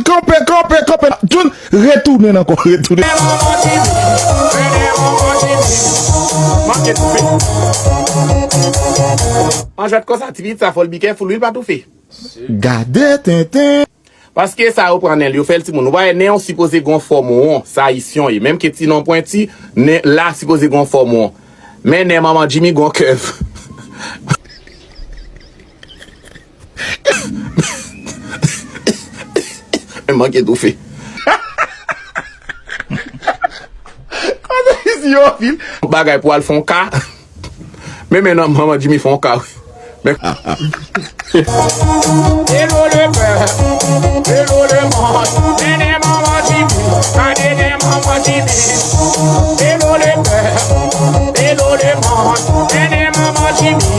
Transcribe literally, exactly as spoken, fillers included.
Kanpe, kanpe, kanpe. Jun, retounen ankò, retounen. An jwèt konsa, ti pitit sa fò l be careful wi, l pa toufe. Gade tenten. Paske sa yo pran nen l, yo fè l timoun. Ou pa wè nen w sipoze gon fòm won, sa ayisyen ye. Menm ke ti non pwenti, nen la sipoze gon fòm won. Men nen manman Jimmy gon kèv. Men manke toufe. Kote isi yo anpil. Bagay pou al fè yon ka. Men men non, manman Jimmy fè yon ka wi. Men Hello le pèp, hello le mond. Nene manman Jimmy, a nene manman Jimmy. Hello le pèp, hello le mond. Nene manman Jimmy,